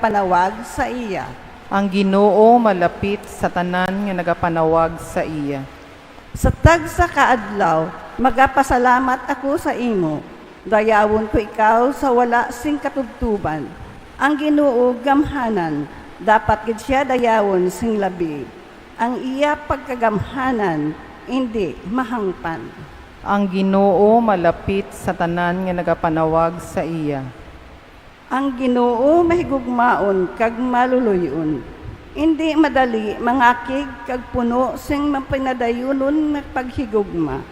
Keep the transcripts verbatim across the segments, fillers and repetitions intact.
panawag sa iya. Ang Ginoo malapit sa tanan nga nagapanawag sa iya. Sa tagsa ka adlaw, magapasalamat ako sa imo. Dayawon ko ikaw sa wala sing katubtoban. Ang Ginoo gamhanan, dapat gid sia dayawon sing labi. Ang iya pagkagamhanan indi mahangpan. Ang Ginoo malapit sa tanan nga nagapanawag sa iya. Ang Ginoo mahigugmaon kag maluloy-on. Indi madali mangakig kag puno sing mapinadayunon nga paghigugma.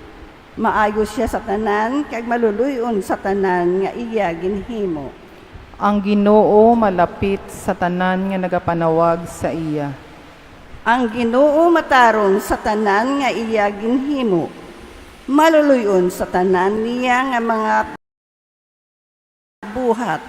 Maayo sia sa tanan kag maluloy-on sa tanan nga iya ginhimo. Ang Ginoo malapit sa tanan nga nagapanawag sa iya. Ang Ginoo matarong sa tanan nga iya ginhimo. Maluloy-on sa tanan niya nga mga buhat.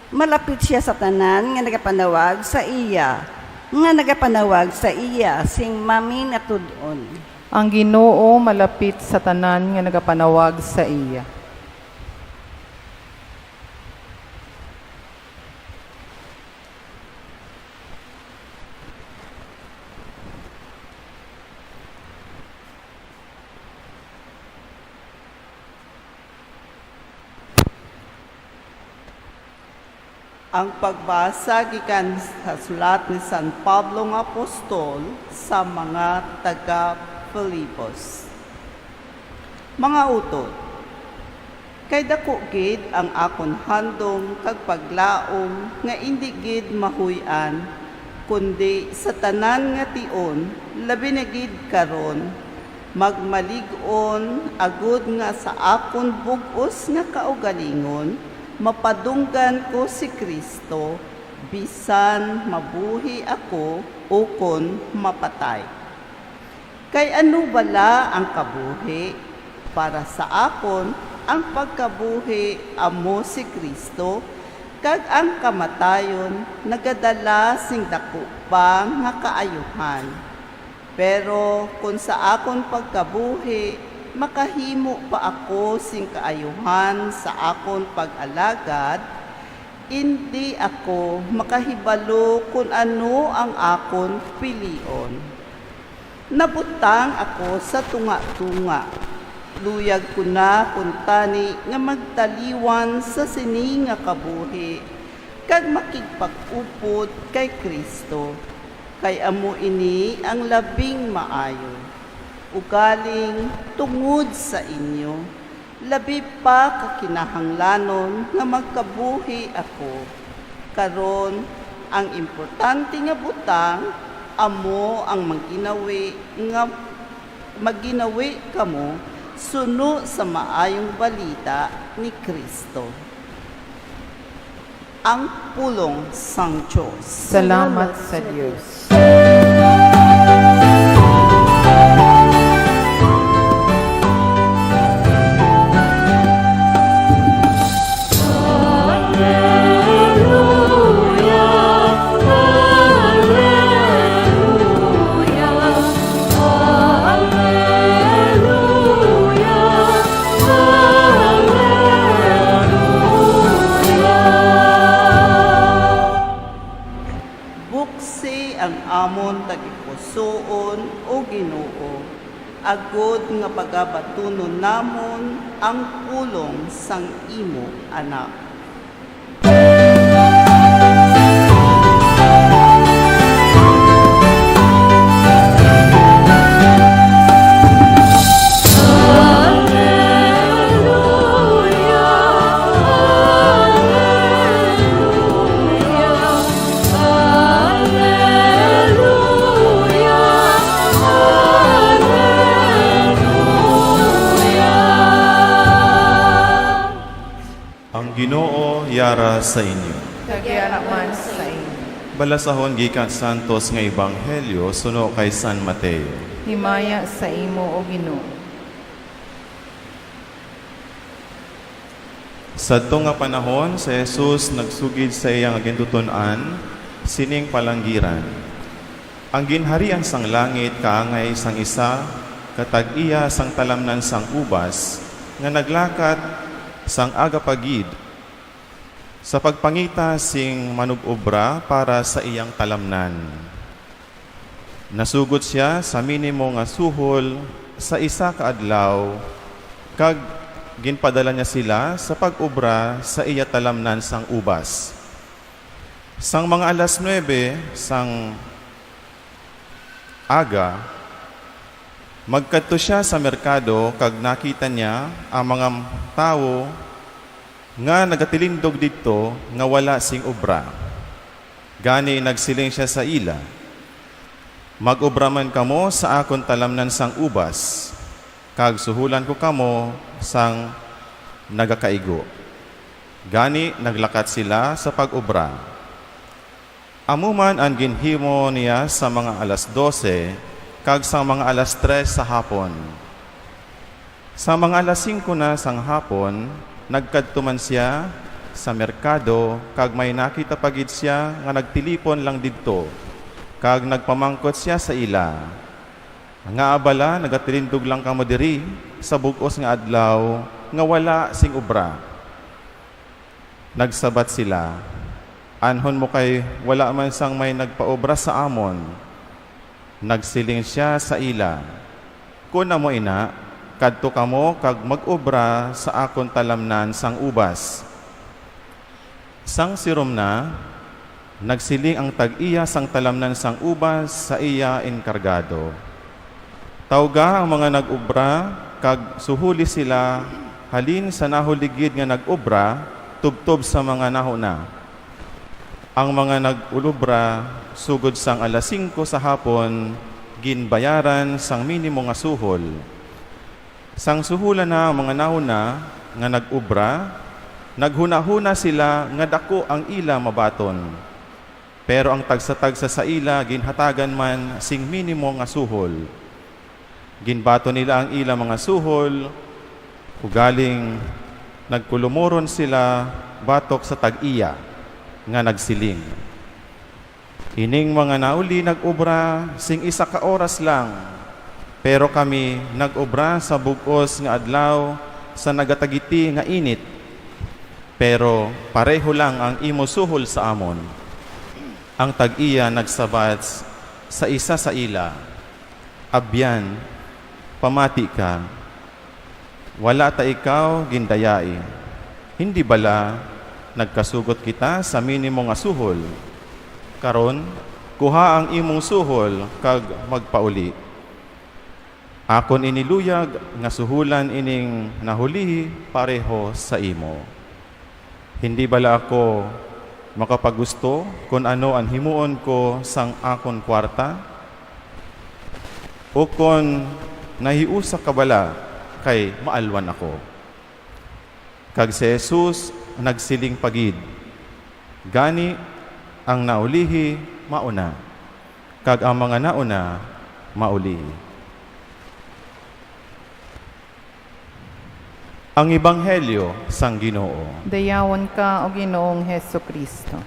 Malapit sia sa tanan nga nagapanawag sa iya, nga nagapanawag sa iya sing maminatud-on. Ang Ginoo malapit sa tanan nga nagapanawag sa iya. Ang pagbasa gikan sa sulat ni San Pablo nga apostol sa mga taga-Filipos. Mga utod, kay daku gid ang akon handom kag paglaom nga indi gid mahuy-an, kundi sa tanan nga tion, labi na gid karon, magmalig-on, agod nga sa akon bug-os nga kaugalingon mapadunggan ko si Cristo, bisan mabuhi ako ukon mapatay. Kay ano bala ang kabuhi? Para sa akon, ang pagkabuhi amo si Cristo, kag ang kamatayon nagadala sing daku pa nga kaayuhan. Pero kon sa akon pagkabuhi makahimo pa ako sing kaayuhan sa akon pag-alagad, indi ako makahibalo kon ano ang akon pilion. Nabutang ako sa tunga-tunga. Luyag ko na kuntani nga magtaliwan sa sini nga kabuhi kag makigpag-upod kay Cristo, kay amo ini ang labing maayo. Ugaling, tungod sa inyo, labi pa ka kinahanglanon nga magkabuhi ako. Karon, ang importante nga butang amo ang magginawi nga magginawi kamo suno sa Maayong Balita ni Cristo. Ang pulong sang Dios. Salamat sa Dios. Buksi ang amon tagipusoon, O Ginoo, agod nga pagabatunon namon ang pulong sang imo Anak. Ang Ginoo yara sa inyo. Kag yara man sa inyo. Balasahon gikan sa Santos nga Ebanghelyo suno kay San Mateo. Himaya sa imo, O Ginoo. Sadto nga panahon, si Jesus nagsugid sa iya nga gintuton-an sining palanggiran. Ang ginharian sang langit kaangay sang isa ka tag-iya sang talamnan sang ubas nga naglakat sang aga pa gid Sa pagpangita sing manug-obra para sa iyang talamnan. Nasugot sia sa minimo nga suhol sa isa ka adlaw, kag ginpadala niya sila sa pag-obra sa iya talamnan sang ubas. Sang mga alas nuebe sang aga, magkadto sia sa merkado kag nakita niya ang mga tawo nga nagatilindog didto nga wala sing obra. Gani nagsiling sia sa ila, "Mag-obra man kamo sa akon talamnan sang ubas, kag suhulan ko kamo sang nagakaigo." Gani naglakat sila sa pag-obra. Amo man ang ginhimo niya sa mga alas dose kag sa mga alas tres sa hapon. Sa mga alas singko na sang hapon, nagkadto man sia sa merkado, kag may nakita pa gid sia nga nagtilipon lang didto, kag nagpamangkot sia sa ila, "Ngaa bala nagatilindog lang kamo diri sa bug-os nga adlaw nga wala sing obra?" Nagsabat sila, "Anhon mo kay wala man sang may nagpaobra sa amon?" Nagsiling sia sa ila, "Kon amo ina, kadto kamo kag mag-obra sa akon talamnan sang ubas." Sang sirom na, nagsiling ang tag-iya sang talamnan sang ubas sa iya enkargado, "Tawga ang mga nag-obra kag suhuli sila halin sa nahuligid nga nag-obra tubtob sa mga nahuna." Ang mga nag-ulobra sugod sang alas singko sa hapon ginbayaran sang minimo nga suhol. Sang suholan na ang mga nahuna nga nag-obra, naghunahuna sila nga daku ang ila mabaton. Pero ang tagsa-tagsa sa ila ginhatagan man sing minimo nga suhol. Ginbaton nila ang ila mga suhol, ugaling nagkulumuron sila batok sa tag-iya nga nagsiling, "Ining mga nauli nag-obra sing isa ka oras lang, pero kami nag-obra sa bug-os nga adlaw sa nagatagiti nga init. Pero pareho lang ang imo suhol sa amon." Ang tag-iya nagsabat sa isa sa ila, "Abyan, pamati ka. Wala ta ikaw gindayai. Hindi bala nagkasugot kita sa minimo nga suhol? Karon, kuha ang imong suhol kag magpauli. Akon ini luyag nga suhulan ining nahulihi pareho sa imo. Hindi bala ako makapagusto kon ano ang himuon ko sang akon kuwarta? Ukon nahiusa ka bala kay maalwan ako?" Kag si Jesus nagsiling pa gid, "Gani, ang naulihi mauna, kag ang mga nauna mauli." Ang Ebanghelyo sang Ginoo. Dayawon ka, O Ginoong Jesu-Cristo.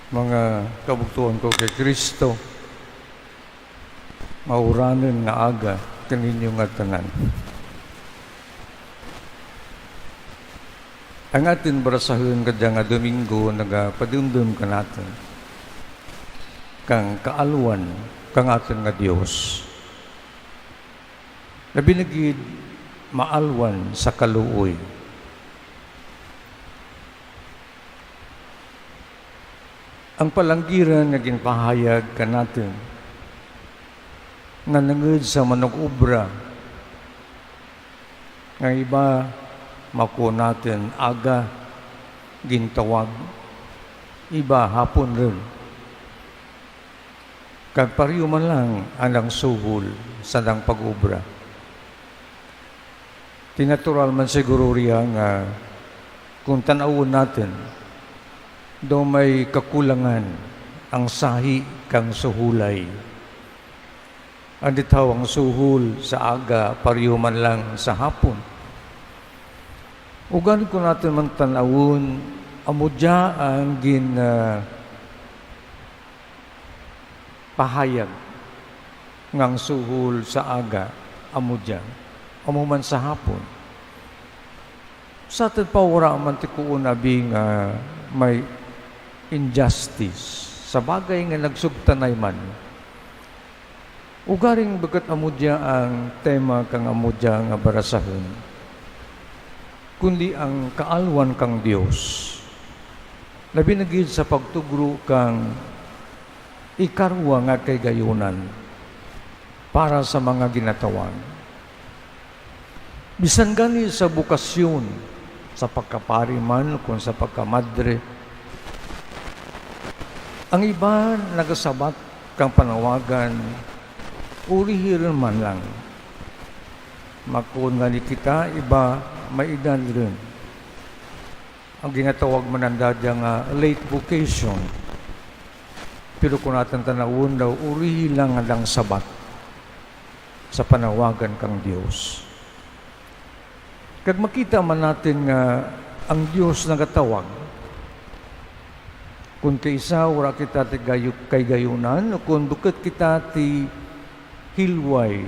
Mga kabugtuan ko kay Cristo, mauranon nga aga kaninyo nga tanan. Ang aton barasahon kadya nga Domingo nagapadumdom kanaton kang kaalwan kang aton nga Dios. Labi na gid maalwan sa kaluoy. Ang palanggiran nga ginpahayag kanaton nanangod sa manug-obra, nga iba makuon naton aga gintawag, iba hapon rin. Kag pareho man lang ang nangsuhol sa nang pag-obra. Ti natural man siguro riya nga kung tan-awon naton, daw may kakulangan ang sahi kang suholay. Anditaw ang suhol sa aga, pareho man lang sa hapon. Ugaling kon aton man tan-awon, amo dia ang gin, ah, pahayag nga ang suhol sa aga amo dia, amo man sa hapon. Sa aton pa, wala man tikuon abi nga may injustice sa bagay nga nagsugtanay man. Ugaring bukut amo dia ang tema kang amo dia nga barasahon, kundi ang kaalwan kang Dios, labi na gid sa pagtugro kang ikarwa nga kahigayunan para sa mga ginatawag. Bisan gani sa bokasyon, sa pagkapari man ukon sa pagkamadre, ang iba nagasabat kang panawagan, urihi rin man lang. Makon gani kita, iba may edad rin. Ang ginatawag man nanda dia nga late vocation. Pero kung aton tanawon daw, urihi lang ang sabat sa panawagan kang Dios. Kag makita man natin nga ang Dios nagatawag. Kung kaisa, wala kita ti gayu-, kay gayunan, o kung bukut kita ti hilway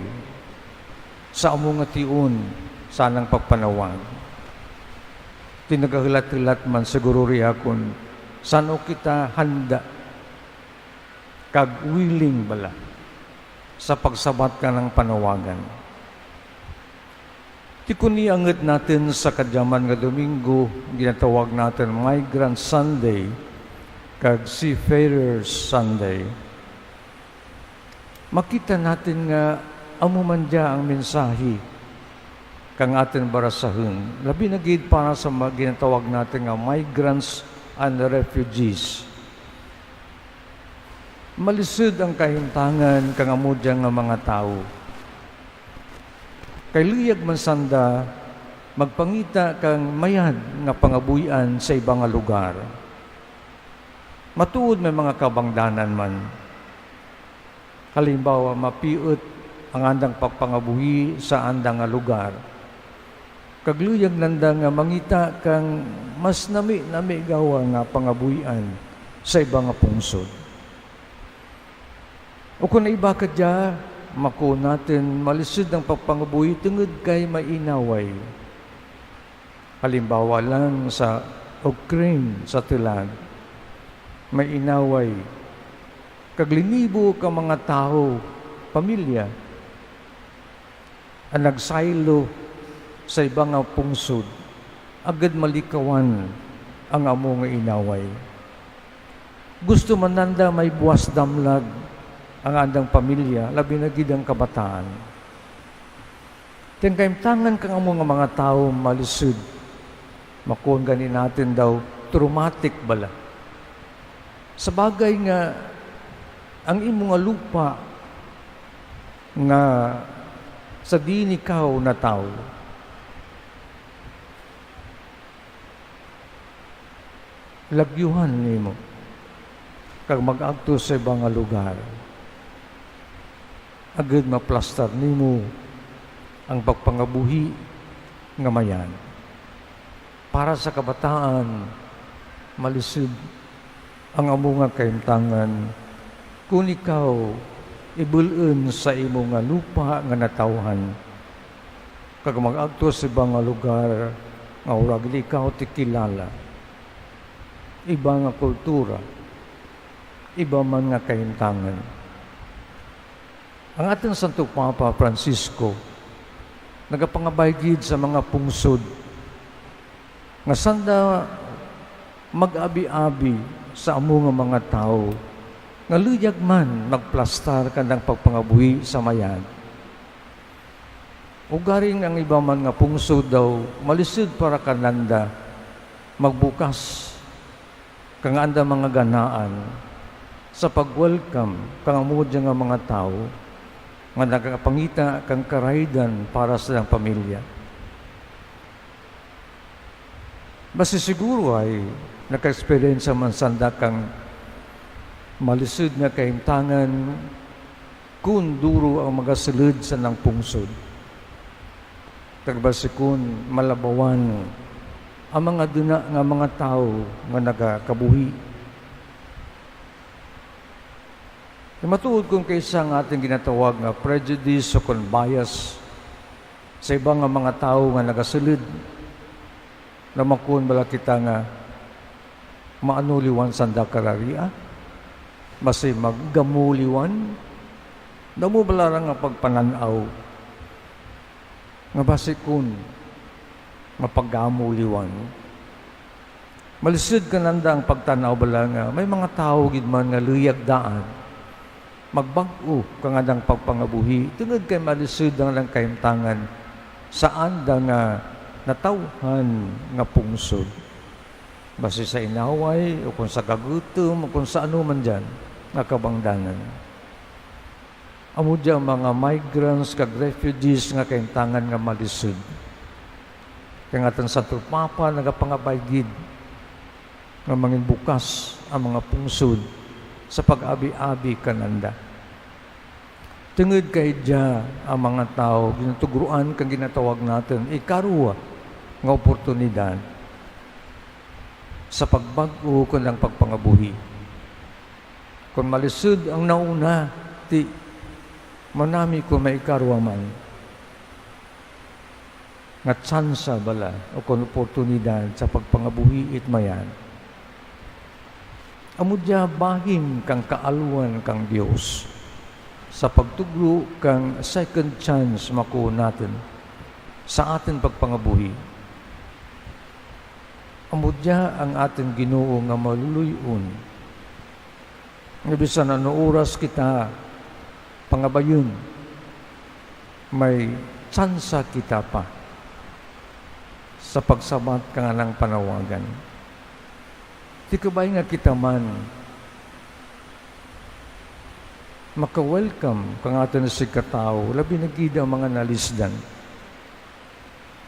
sa amo nga tion sa anang pagpanawag. Ti nagahulat-hulat man siguro riha kung san-o kita handa kag willing bala sa pagsabat kanang panawagan. Ti kon iangot natin sa kadyaman nga Domingo, ginatawag natin Migrant Sunday kag Seafarers Sunday. Makita natin nga amo man dia ang mensahe kang aton barasahon, labi na gid para sa mga ginatawag natin nga migrants and refugees. Malisod ang kahimtangan kang amo dia nga mga tawo. Kay luyag man sanda magpangita kang mayad nga pangabuy-an sa iba nga lugar. Matuod may mga kabangdanan man. Halimbawa, mapiot ang andang pagpangabuhi sa andang nga lugar. Kag luyag nanda nga mangita kang mas nami-nami gawa nga pangabuy-an sa iba nga pungsod. O kon iba ka dia, makuon natin malisod ang pagpangabuhi tungod kay may inaway. Halimbawa lang, sa Ukraine, sa Tulag, may inaway. Kag linibo ka mga tawo, pamilya, ang nagsaylo sa iba nga pungsod, agud malikawan ang amo nga inaway. Gusto man nanda may buwas damlag ang andang pamilya, labi na gid ang kabataan. Ti ang kahimtangan kang amo nga mga tawo malisod, makuon gani natin daw traumatic bala. Sa bagay nga ang imo nga lupa nga sa diin ikaw natawo, lagyuhan nimo kag mag-agto sa iba nga lugar, agud maplastar nimo ang pagpangabuhi nga mayan. Para sa kabataan, malisod ang amo nga kahimtangan kon ikaw ibul-on sa imo nga lupa nga natawhan, kag mag-agto sa iba nga lugar nga wala gid ikaw ti kilala, iba nga kultura, iba man nga kahimtangan. Ang aton Santo Papa Francisco nagapangabay gid sa mga pungsod nga sanda mag-abi-abi sa amo nga mga tawo nga luyag man magplastar kanang pagpangabuhi sa mayad. Ugaring ang iba man nga pungsod daw malisod para kananda magbukas kang anda mga ganaan sa pag-welcome kang amo dia nga mga tawo nga nagapangita kang karaydan para sa ilang pamilya. Basi siguro ay naka-eksperyensya man sanda kang malisod nga kahimtangan kon duro ang magasulod sa nang pungsod. Kag basi kon malabawan Ang mga duna nga mga tawo nga nagakabuhi. Kay matuod kon kaisa nga ating ginatawag nga prejudice o kon bias sa iba nga mga tawo nga nagasulod, namakon bala kita nga maano liwan sanda kararia? Basi maggamo liwan? Damo bala ra nga pagpanan-aw nga basi kon mapagamo liwan. Malisod kananda ang pagtan-aw bala nga may mga tawo gid man nga luyag daan magbag-o kang andang pagpangabuhi tungod kay malisod ang andang kahimtangan sa anda nga natawhan nga pungsod. Basi sa inaway, o kung sa kagutom, o kung sa ano man dyan nga kabangdanan. Amo dyan ang mga migrants kag refugees nga kahimtangan nga malisod. Kay ang aton Santo Papa nagapangabay gid nga mangin bukas ang mga pungsod sa pag-abi-abi kananda. Tungod kay dya ang mga tawo ginatugruan kang ginatawag naton ikarwa nga oportunidad sa pagbag-o kag ang pagpangabuhi. Kon malisod ang nauna, ti manami kon may ikarwa man nga tsansa bala o kon oportunidad sa pagpangabuhi it mayan. Amo dya bahin kang kaalwan kang Dios sa pagtugro kang second chance makuon naton sa aton pagpangabuhi. Amo dya ang aton Ginoo nga maluluy-on, nga bisan ano oras kita pangabayon, may tsansa kita pa sa pagsabat kang anang panawagan. Ti kabay nga kita man maka-welcome kang aton nga sigkatawo, labi na gid ang mga nalisdan.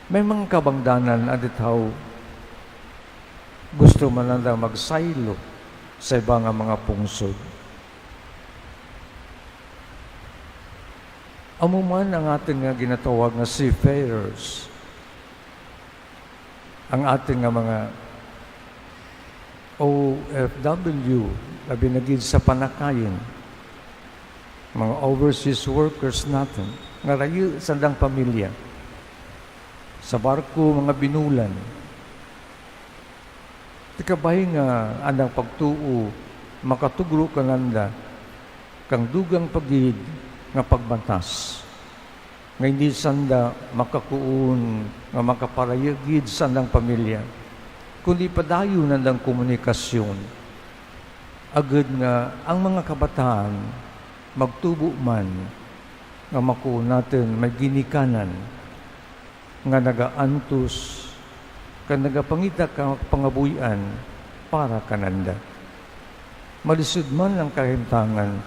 May mga kabangdanan, anditaw gusto man nanda magsaylo sa iba nga mga pungsod. Amo man ang aton nga ginatawag nga seafarers, ang aton nga mga O F W, labi na gid sa panakayon, mga overseas workers naton nga rayo sa andang pamilya, sa barko, mga binulan. Ti kabay nga andang pagtuo makatugro kananda kang dugang pa gid nga pagbantas, nga hindi sanda makakuon nga makaparayo gid sa andang pamilya, kundi padayon andang komunikasyon, agud nga ang mga kabataan magtubo man nga makuon naton may ginikanan nga nagaantos kag nagapangita ka pangabuy-an para kananda. Malisod man ang kahimtangan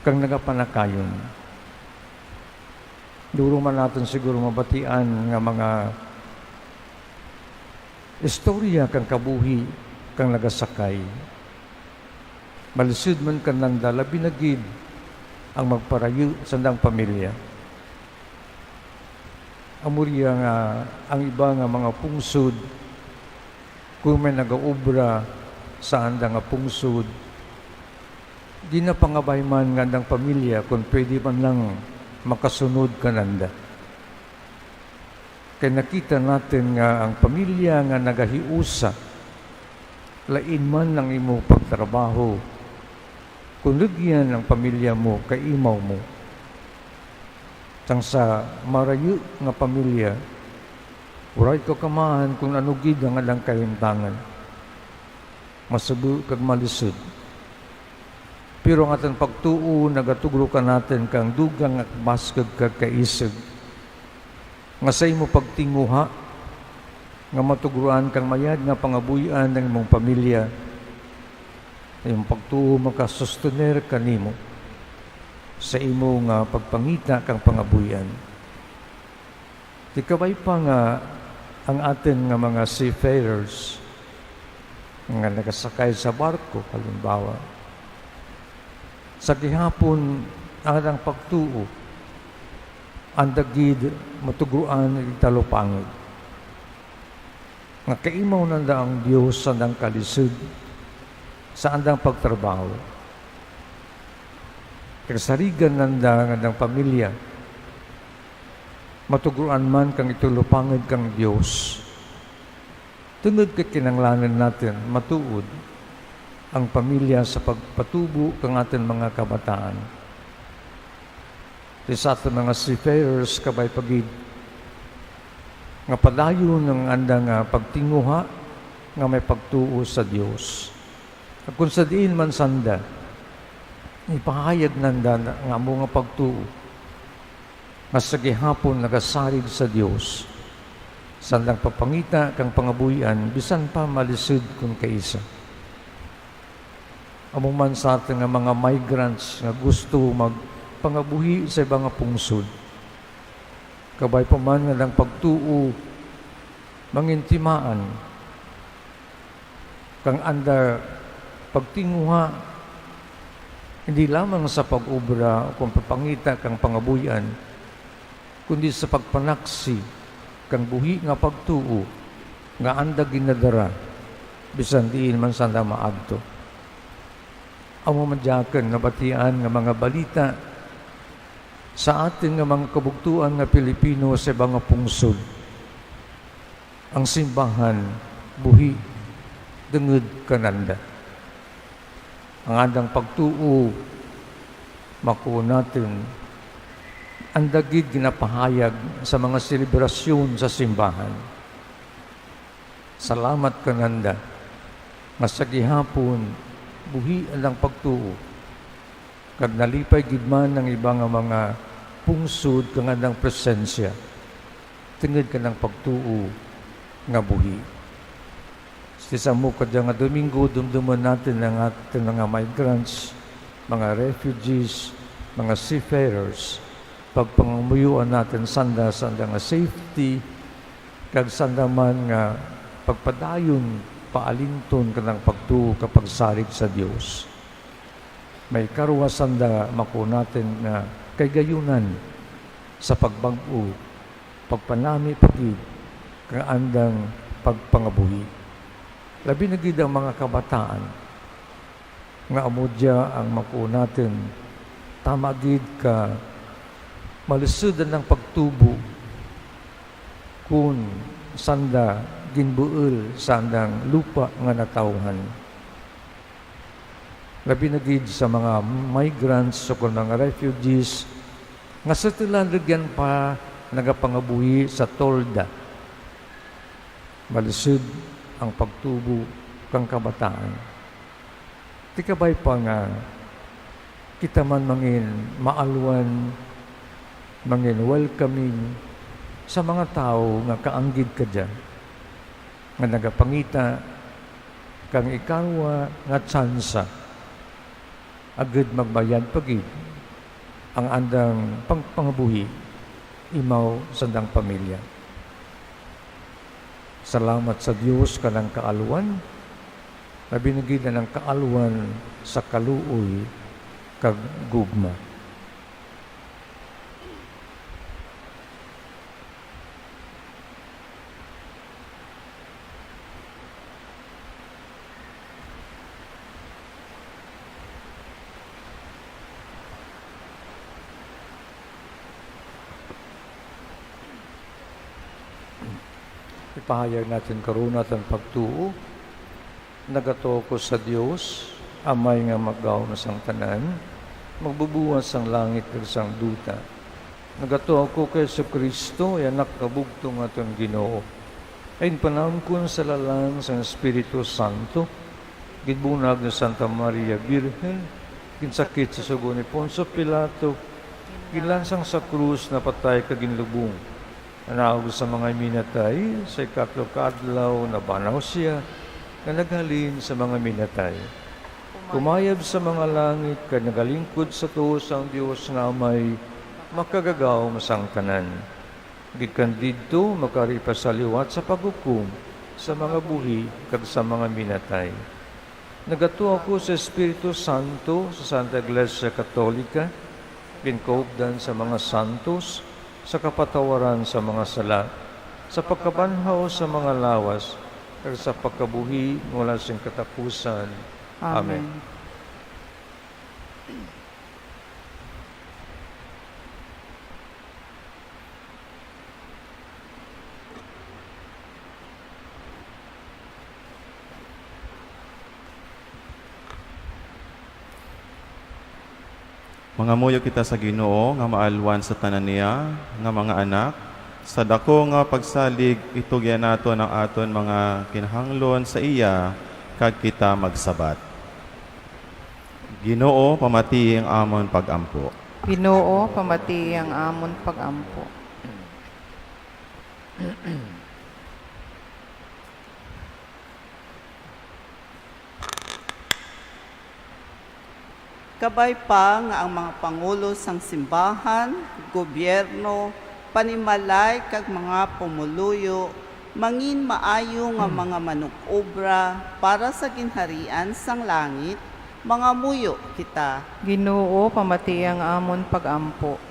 kag nagapanakayon. Duro man naton siguro mabatian nga mga istorya kang kabuhi kang nagasakay. Malisod man kananda, labi na gid ang magparayo sa andang pamilya. Amo riya nga ang iba nga mga pungsod, kung may nagaobra sa anda nga pungsod, ginapangabay man nga andang pamilya kung pwede man lang makasunod kananda. Kay nakita naton nga ang pamilya nga nagahiusa, lain man ang imo pagtrabaho, kon rugyan ang pamilya mo, kaimaw mo. Sang sa marayo nga pamilya, waray ko kamaahan kon ano gid ang andang kahimtangan. Masubo kag malisod. Pero ang aton pagtuo nagatugro kanaton kang dugang nga baskog kag kaisog, nga sa imo pagtinguha nga matugroan kang mayad nga pangabuy-an ang imong pamilya, ang imong pagtuo makasustener kanimo sa imo nga pagpangita kang pangabuy-an. Ti kabay pa nga ang aton nga mga seafarers nga nagasakay sa barko, halimbawa, sa gihapon ang ilang pagtuo, anda gid matugroan ig talupangod. nga kaimaw nanda ang Dios sa andang kalisod, sa andang pagtrabaho, kag sarigan nanda ang andang pamilya, matugroan man kang itulopanged kang Dios. Tungod kay kinahanglanon naton matuod ang pamilya sa pagpatubo kang aton mga kabataan. Ti sa aton mga seafarers, kabay pa gid nga padayon ang andang, ah, pagtinguha nga may pagtuo sa Dios. Kag kon sa diin man sanda, ipahayag nanda nga amo nga pagtuo nga sa gihapon nagasarig sa Dios, sa nagpapangita kang pangabuhian, bisan pa malisod kon kaisa. Amo man sa aton nga mga migrants nga gusto magpangabuhi sa iba nga pungsod, kabay pa man nga ang pagtuo mangintimaan kang anda pagtinguha, hindi lamang sa pag-obra o kung pagpangita kang pangabuhian, kundi sa pagpanaksi kang buhi nga pagtuo nga anda ginadara, bisan diin man sanda maadto. Amo man diakon nabatian nga mga balita sa aton nga mga kabugtuan nga Pilipino sa iba nga pungsod. Ang simbahan buhi tungod kananda. Ang andang pagtuo, makuon naton, anda gid ginapahayag sa mga selebrasyon sa simbahan. Salamat kananda nga sa gihapon buhi ang pagtuo, kag nalipay gid man ang iba nga mga pungsod kang andang presensya tungod kanang pagtuo nga buhi. Sa amo kadya nga Domingo, dumduman naton ang aton mga migrants, mga refugees, mga seafarers. Pagpangamuyoan naton sanda, sanda nga safety, kag sanda man nga pagpadayon paalinton kanang pagtuo kag pagsarig sa Dios. May karwa sanda, makuon naton, nga kahigayonan sa pagbag-o, pagpanami pa gid kang andang pagpangabuhi. Labi na gid ang mga kabataan, nga amo dia ang makuon naton, tama gid ka malisod ang pagtubo kon sanda ginbuul sa andang lupa nga natawhan. Labi na gid sa mga migrants o kon mga refugees nga sa tinuod rugyan pa nagapangabuhi sa tolda. Malisod ang pagtubo kang kabataan. Ti kabay pa nga kita man mangin maalwan, mangin welcoming sa mga tawo nga kaanggid kadya, nga nagapangita kang ikarwa nga tsansa, agud magbayad pa gid ang andang pagpangabuhi imaw sa andang pamilya. Salamat sa Dios kanang kaalwan, labi na gid anang kaalwan sa kaluoy kag gugma. Ipahayag naton karon aton pagtuo. Nagatuo ko sa Dios, Amay nga magahom sang tanan, magbubuhat sang langit kag sang duta. Nagatuo ko kay Jesu-Cristo, iya Anak nga bugtong nga aton Ginoo. Ginpanamkon sa lalang sang Espiritu Santo, ginbunag ni Santa Maria Birhen, ginsakit sa sugo ni Poncio Pilato, ginlansang sa krus, napatay kag ginlubong. Nanaog sa mga minatay, sa ikatlo ka adlaw nabanaw sia nga naghalin sa mga minatay. Kumayab sa mga langit kag nagalingkod sa tuo sang Dios nga Amay makagagahom sang tanan. Gikan didto makari pa sa liwat sa paghukom sa mga buhi kag sa mga minatay. Nagatuo ako sa Espiritu Santo, sa Santa Iglesia Katolika, ginkaupdan sa mga santos, sa kapatawaran sa mga sala, sa pagkabanhaw sa mga lawas, sa pagkabuhi nga wala sing katapusan. Amen. Amen. Mangamuyo kita sa Ginoo nga maalwan sa tanan niya nga mga anak. Sa daku nga pagsalig, itugyan naton ang aton mga kinahanglon sa iya, kag kita magsabat. Ginoo, pamatii ang amon pag-ampo. Ginoo, pamatii ang amon pag-ampo. Kabay pa nga ang mga pangulo sang simbahan, gobyerno, panimalay, kag mga pumuluyo mangin maayo nga mga manug-obra para sa Ginharian sang langit, mangamuyo kita. Ginoo, pamati ang amon pag-ampo.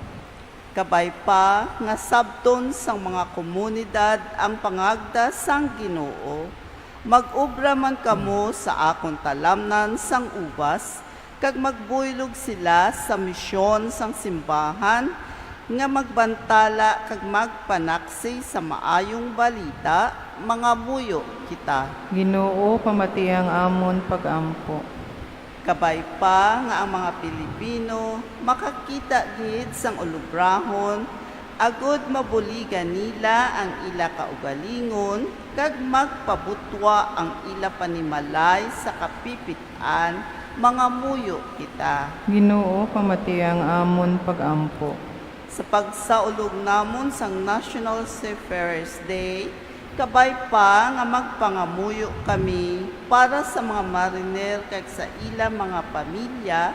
Kabay pa nga sabton sang mga komunidad ang pangagda sang Ginoo, mag-obra man kamo sa akon talamnan sang ubas, kag magbuylog sila sa misyon sang simbahan, nga magbantala kag magpanaksi sa maayong balita, mangamuyo kita. Ginoo, pamati ang amon pag-ampo. Kabay pa nga ang mga Pilipino makakita gid sang ulubrahon, agud mabuligan nila ang ila kaugalingon kag magpabutwa ang ila panimalay sa kapipit-an, mangamuyo kita. Ginoo, pamati ang amon pag-ampo. Sa pagsaulog namon sang National Seafarers Day, kabay pa nga magpangamuyo kami para sa mga mariner kag sa ila mga pamilya,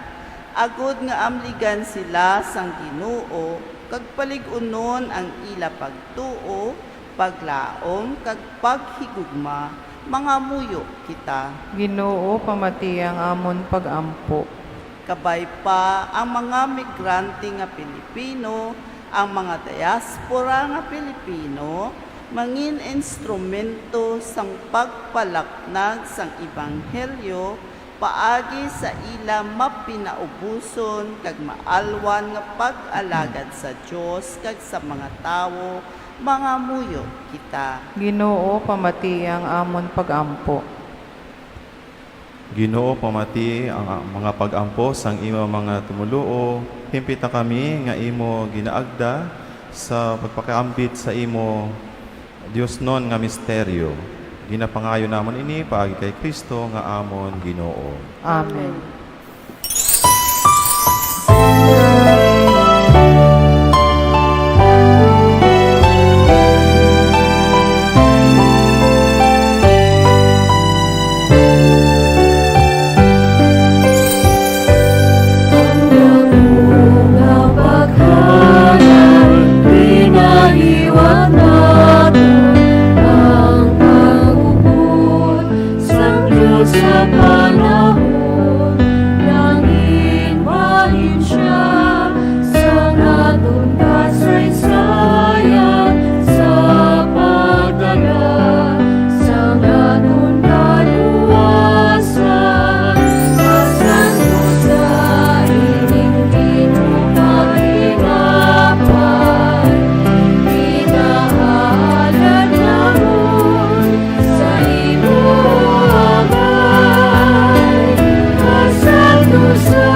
agud nga amligan sila sang Ginoo kag palig-unon ang ila pagtuo, paglaom, kag paghigugma. Mangamuyo kita. Ginoo, pamati ang amon pag-ampo. Kabay pa ang mga migrante nga Pilipino, ang mga diaspora nga Pilipino, mangin instrumento sang pagpalapnag sang ebanghelyo paagi sa ila mapinaubuson kag maalwan nga pag-alagad sa Dios kag sa mga tawo, mangamuyo kita. Ginoo, pamati ang amon pag-ampo. Ginoo, pamati ang, ang mga pag-ampo sang imo mga tumoluo. Himpita kami nga imo ginaagda sa pagpakaambit sa imo diosnon nga misteryo. Ginapangayo namon ini paagi kay Cristo nga amon Ginoo. Amen. Ang dako nga paghalad, pinaliwat naton ang pag-upod sang Dios sa panahon. Nangin bahin sia sang aton kasaysayan sa pagdala sang aton kaluwasan. Masanto sa ining tinupa tinapay, pinahalad namon sa imo amay. Masanto sa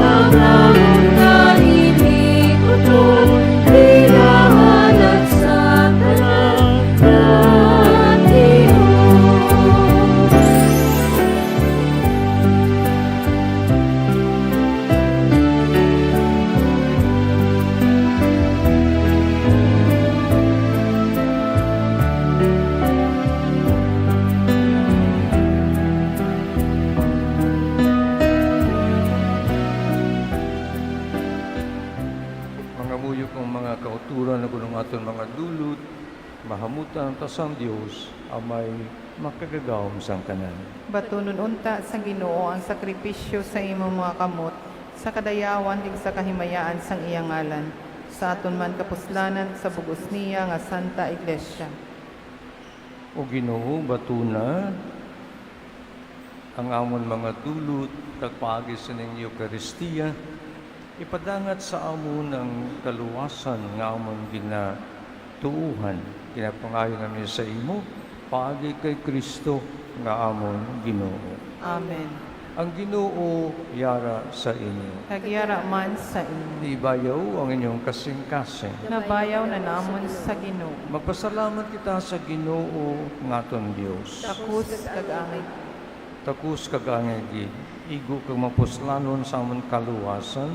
amon nga inikuton, pinahalad sa tanan nga Dios. Mangamuyo kamo, mga kauturan, agod ang aton mga dulot mahamutan ta sang Dios, Amay makagagahom sang tanan. Batunon unta sa Ginoo ang sakripisyo sa imong mga kamot, sa kadayawan kag sa kahimayaan sang iya ngalan, sa aton man kapuslanan, sa bug-os niya nga Santa Iglesia. O Ginoo, batuna ang amon mga dulot, kag paagi sining Eukaristia, ipadangat sa amon ang kaluwasan nga amon ginatuohan. Ginapangayo namin sa imo, paagi kay Cristo nga amon Ginoo. Amen. Ang Ginoo yara sa inyo. Kag yara man sa inyo. Ibayaw ang inyong kasing-kasing. Nabayaw na namon sa Ginoo. Magpasalamat kita sa Ginoo nga aton Dios. Takos kag angay. Takos kag angay gid, igo kag mapuslanon sa amon kaluwasan,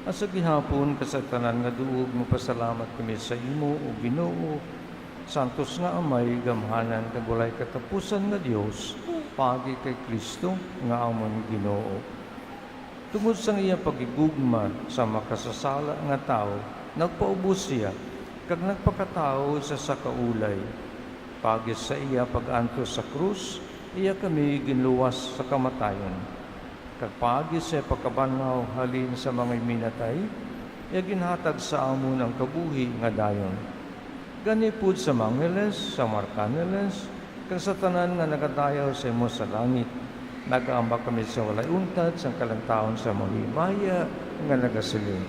at sa gihapon kag sa tanan nga duog magpasalamat kami sa imo, O Ginoo, santos nga Amay, gamhanan kag walay katapusan nga Dios, paagi kay Cristo nga amon Ginoo. Tungod sang iya paghigugma sa makasasala nga tawo, nagpaubos sia, kag nagpakatawo sa sakaulay. Paagi sa iya pag-antos sa krus, iya kami ginluwas sa kamatayon. Kag paagi sa iya pagkabanhaw halin sa mga minatay, iya ginhatag sa amon ang kabuhi nga dayon. Gani upod sa mga angheles, sa mga arkangeles, kag sa tanan nga nagadayaw sa imo sa langit, nagaambak kami sa walay untat sang kalantawon sa mga himaya nga nagasiling: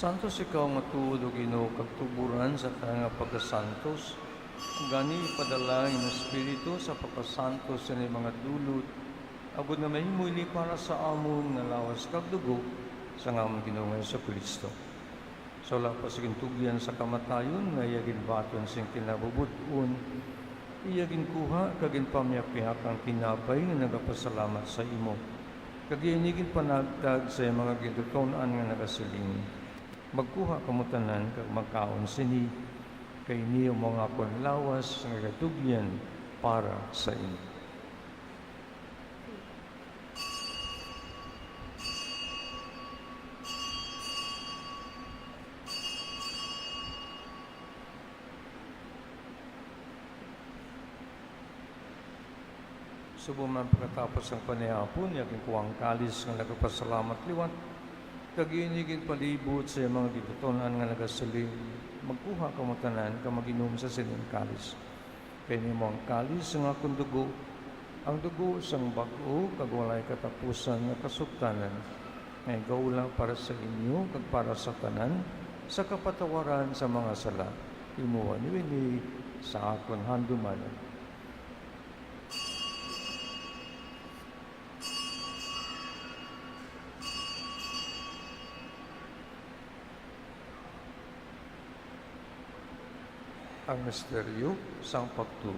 Santos ikaw nga tuod, O Ginoo, kag tuboran sa tanan nga pagkasantos. Gani, ipadala ang imong Espiritu sa pagpasantos sini mga dulot, agod nga mahimo ini para sa amon nga lawas kag dugo sang amon Ginoo nga Jesu-Cristo. Sa wala pa sa gintugyan sa kamatayon, nga iya ginbaton sing kinabubot-on, iya ginkuha kag ginpamihak-pihak ang tinapay nga nagapasalamat sa imo, kag iya ini ginpanagtag sa iya mga gintuton-an nga nagasiling: Magkuha kamo tanan kag magkaon sini, kay ini amo ang akon lawas nga gatugyan para sa inyo. Subong man pagkatapos sang panihapon, iya ginkuha ang kalis nga nagapasalamat liwat, kag ini ginpalibot sa iya mga gintuton-an nga nagasiling: Magkuha kamo tanan kag mag-inom sa sining kalis. Kay ini amo ang kalis sang akon dugo, ang dugo sang bag-o kag walay katapusan nga kasugtanan, nga igaula para sa inyo kag para sa tanan sa kapatawaran sa mga sala. Himuha niyo ini sa akon handumanan. Ang misteryo sang pagtuo.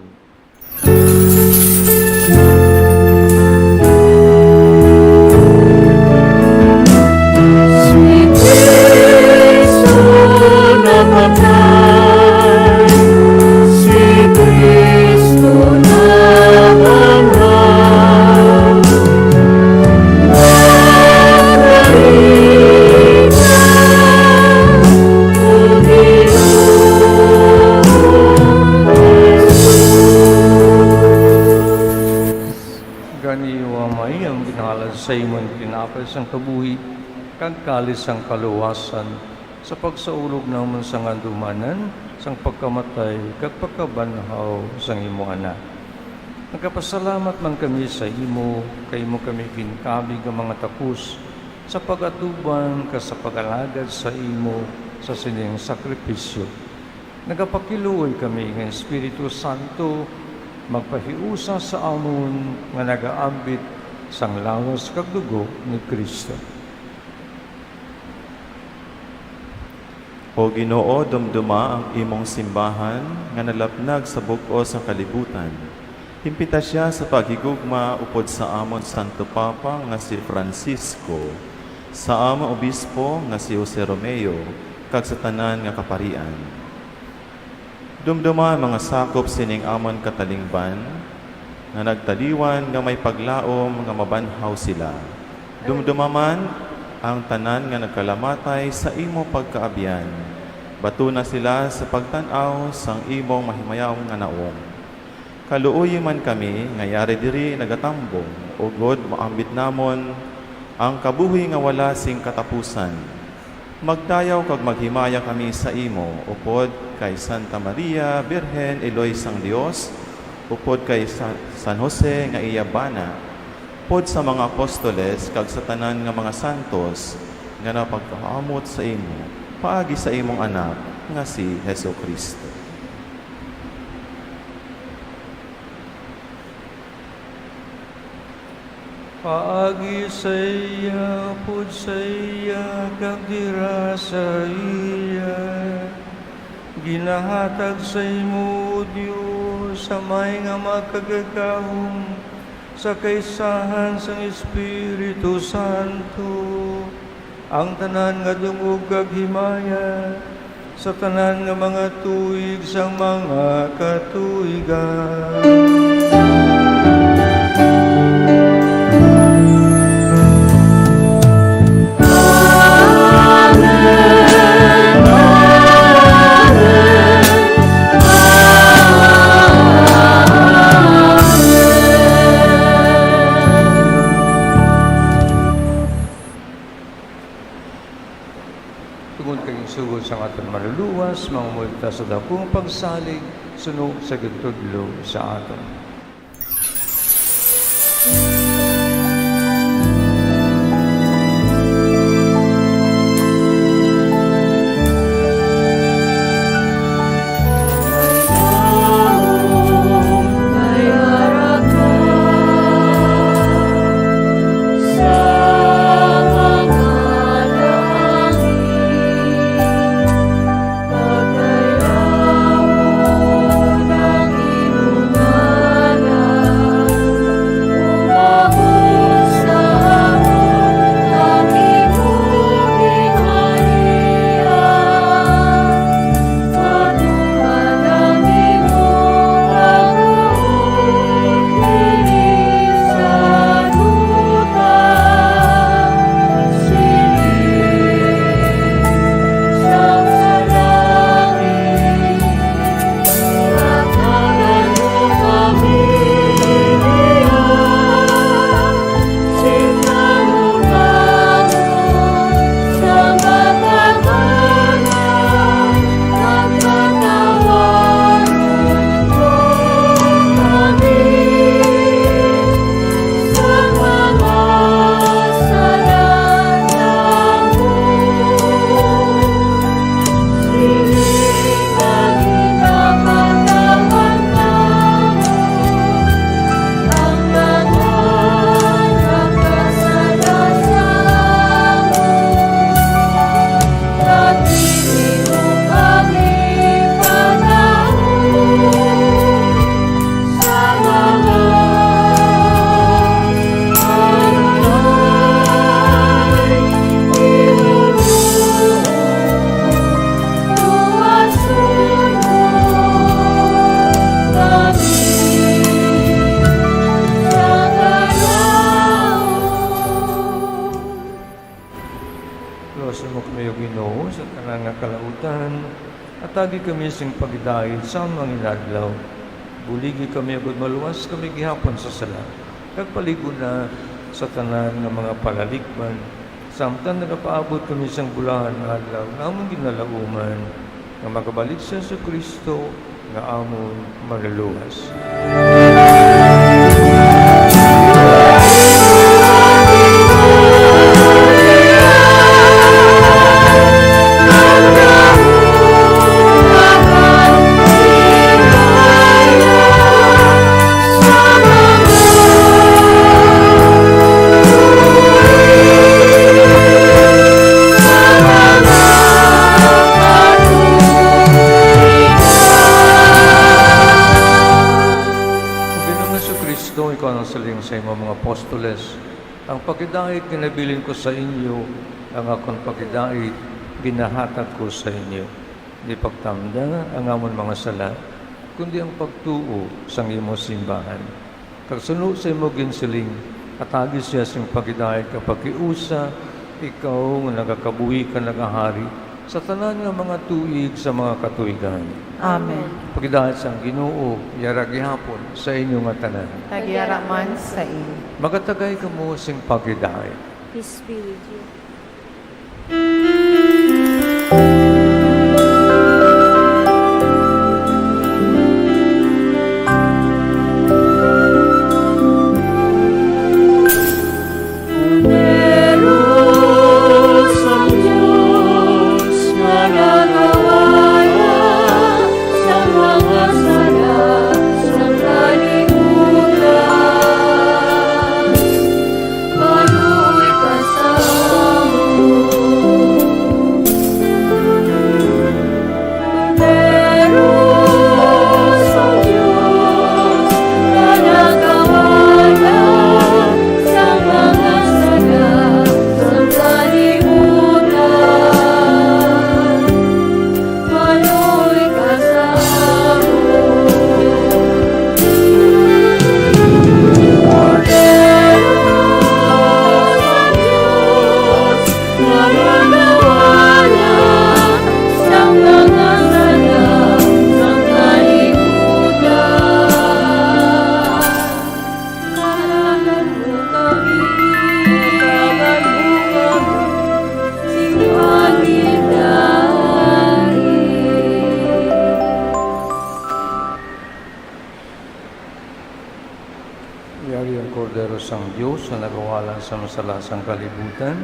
Si Cristo namatay, si Cristo nabanhaw. Gani, O Amay, ang ginhalad sa imo ang tinapay sang kabuhi, kag kalis sang kaluwasan, sa pagsaulog namon sang handumanan, sang pagkamatay, kag pagkabanhaw sang imo Anak. Nagapasalamat man kami sa imo, kay imo kami ginkabig nga mga takos, sa pag-atubang kag sa pag-alagad sa imo, Sa sining sakripisyo, nagapakiluoy kami nga Espiritu Santo magpahiusa sa amon nga nagaambit sang lawas kag dugo ni Cristo. O Ginoo, dumduma ang imong simbahan nga nalapnag sa bug-os nga kalibutan. Himpita sia sa paghigugma upod sa amon Santo Papa nga si Francisco, sa amon Obispo nga si Jose Romeo, kag sa tanan nga kaparian. Dumduma ang mga sakop sining amon katalingban nga nagtaliwan nga may paglaom nga mabanhaw sila. Dumduma man ang tanan nga nagkalamatay sa imo pagkaabyan. Batuna sila sa pagtan-aw sang imong mahimayaw nga nawong. Kaluoyi man kami nga yari diri nagatambong, ugod maambit namon ang kabuhi nga wala sing katapusan. Magdayaw kag maghimaya kami sa imo, upod kay Santa Maria, Birhen, Iloy sang Dios, upod kay Sa-, San Jose nga iya bana, upod sa mga apostoles, kag sa tanan nga mga santos nga napagkaamot sa imo, paagi sa imong Anak nga si Jesu-Cristo. Paagi sa iya, upod sa iya, kag dira sa iya, ginahatag sa imo, O Dios, Amay nga Makagagahom, sa kaisahan sang Espiritu Santo, ang tanan nga dungog kag himaya sa tanan nga mga tuig sang mga katuigan. Tungod kay ginsugo sang aton Manluluwas, mangumulta sa dakong pagsalig suno sa gintudlo sa aton. Luwason mo kami, O Ginoo, sa tanan nga kalautan. Hatagi kami sing paghidait sa mga inadlaw. Buligi kami, agod maluwas kami gihapon sa sala, kag palig-on na sa tanan nga mga palaligban, samtang nagapaabot kami sang bulahan nga adlaw nga amon ginalauman, nga makabalik si Jesu-Cristo nga amon Manluluwas. Ang siling sa imo mga apostoles, "Ang pagidait ginabilin ko sa inyo, ang akon pagidait ginahatag ko sa inyo. Di pagtamda ang amon mga sala, kundi ang pagtuo sang imo simbahan. Kag suno sa imo ginsiling, hatagi siya sing pagidait kag pakiusa, ikaw nga nagakabuhi kag nagahari sa tanan nga mga tuig sa mga katuigan." Amen. Pagidait sang Ginoo, yara gihapon sa inyo nga tanan. Kag yara man sa inyo. Magatagay kamo sing pagidait. Peace be with you. Yari ang Kordero sang Dios nga nagawala sa mga sala sang kalibutan.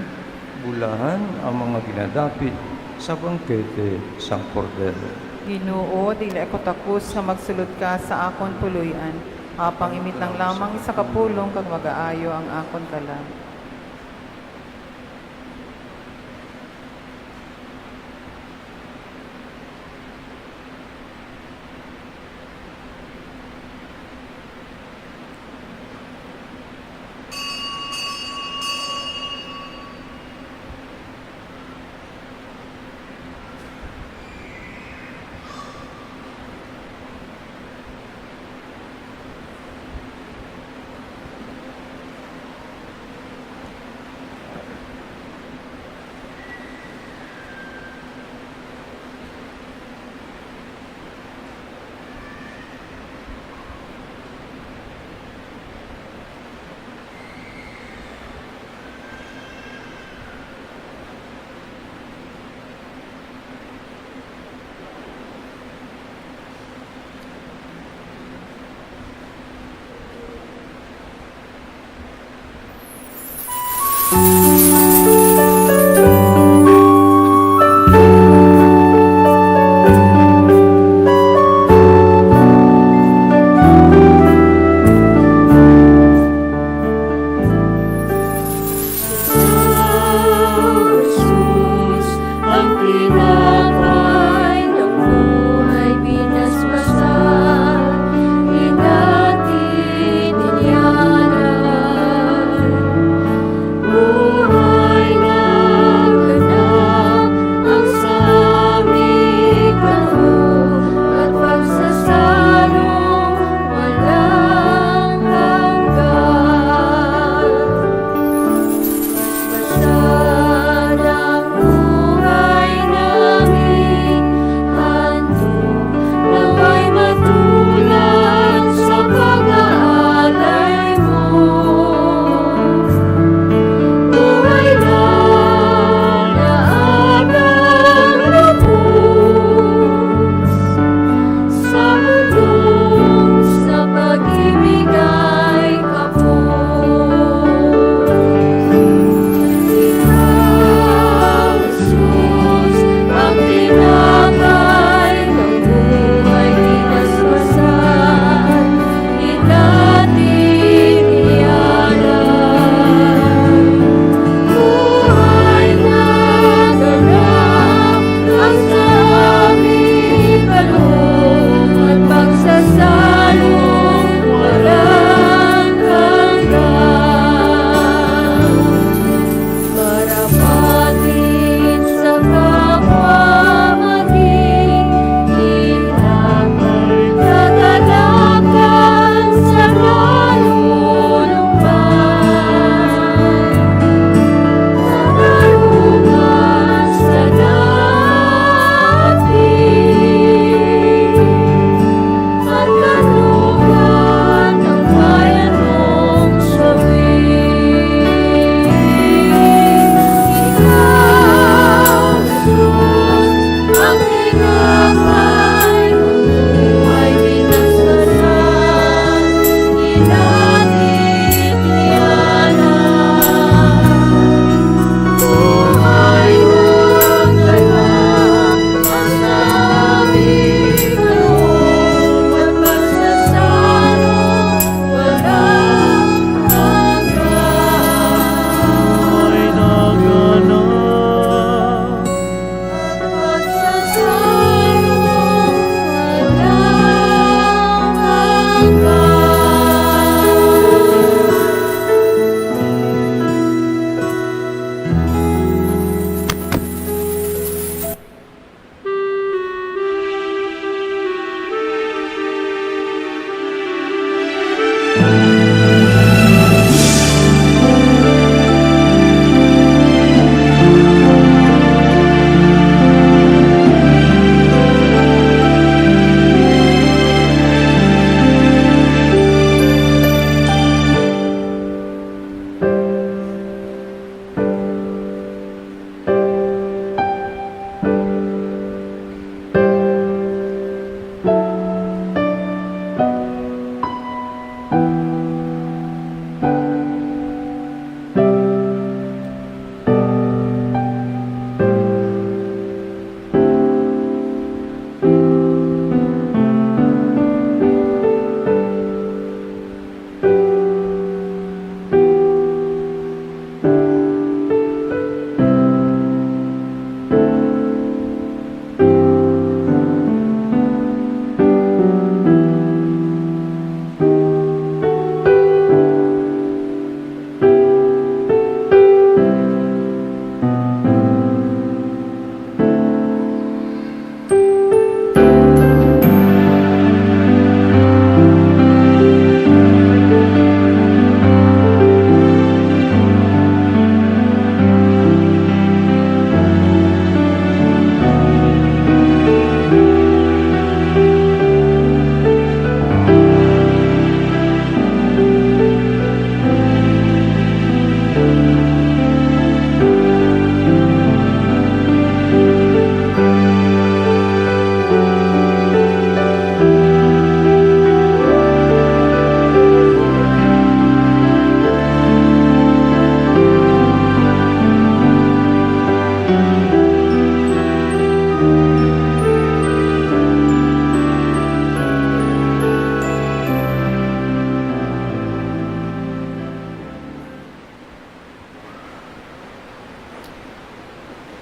Bulahan ang mga ginadapit sa bangkete sang Kordero. Ginoo, dili ako takos nga magsulod ka sa akon puloy-an, apang imit lang lamang isa ka pulong kag magaayo ang akon kalag.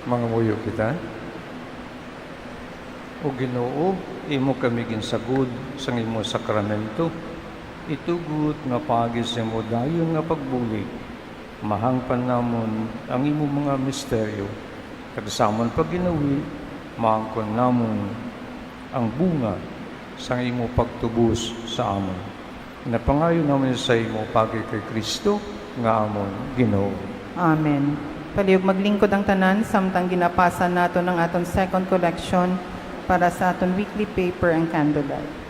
Mangamuyo kita. O Ginoo, imo kami ginsagod sang imo sakramento. Itugot nga paagi sa imo dayon nga pagbulig, mahangpan namon ang imo mga misteryo, kag sa amon paginawi, maangkon namon ang bunga sang imo pagtubos sa amon. Napangayo namon sa imo paagi kay Cristo nga amon Ginoo. Amen. Palihog maglingkod ang tanan samtang ginapasa naton ang aton second collection para sa aton weekly paper, ang Candlelight.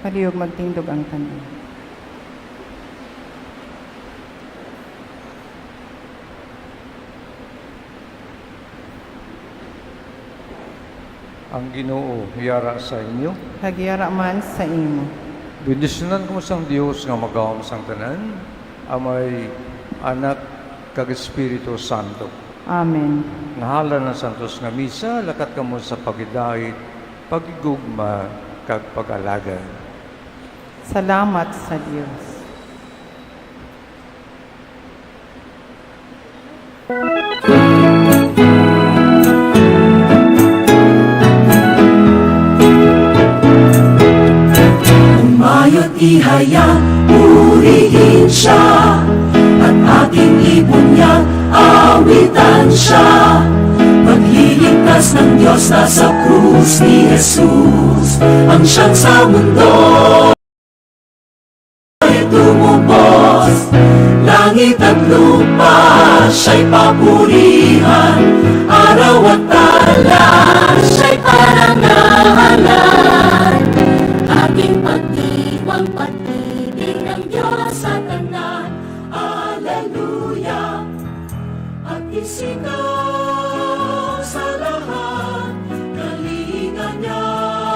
Palihog magtindog ang tanan. Ang Ginoo yara sa inyo. Kag yara man sa imo. Bendisyunan kamo sang Dios nga magawom sang tanan, Amay, Anak, kag Espiritu Santo. Amen. Nahala na santos nga misa, lakat kamo sa paghidait, paghigugma, kag pag-alagad. Salamat sa Dios. Umayot ihaya, purihin siya, at ating ibon niya, awitan siya. Magliligtas ng Diyos na sa krus ni Jesus, ang siyang sa mundo ay tumubos. Langit at lupa siya'y papurihan, araw at talan siya'y parangalan. Ating pagdiwang, pag-ibig ng Diyos sa tanan. Aleluya. At isika